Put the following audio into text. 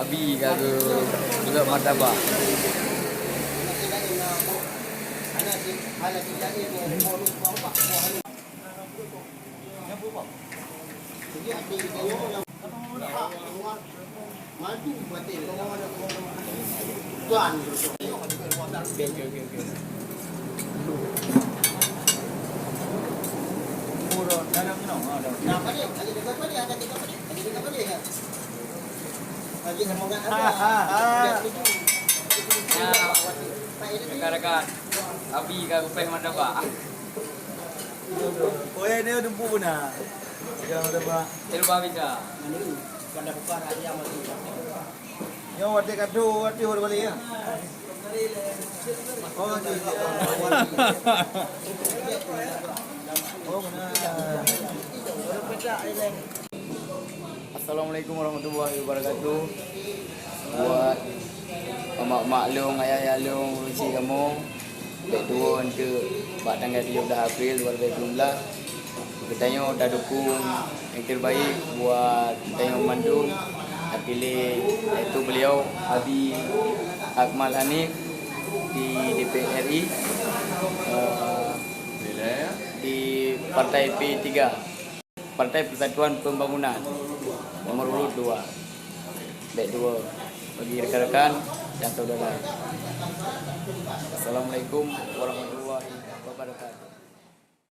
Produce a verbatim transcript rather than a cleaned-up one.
Abi ka geu-, geupeugah martabak. Rakan-rakan, Abi ka geupéh martabak. Oh ya, dia dumpu beuna. Dia martabak. Ilba bisa. Nyoe watèe ka dua, watèe hor balik ya. Oh, iya. Oh, benar. Assalamualaikum warahmatullahi wabarakatuh. Buat mak-mak lôn, ayah-ayah lôn, ureueng chik kamoe, bèk tuwö eunteuk bak tanggai tujoh blah April dua ribu dua puluh empat. Geutanyoe tadukung yang terbaik buat geutanyoe mandum, tapiléh, yaitu beliau Abi Akmal Hanif di D P R I, eh, di Partai P tiga. Partai Persatuan Pembangunan, nomor urut dua. Bèk tuwö bagi rekan-rekan dan saudara. Assalamualaikum warahmatullahi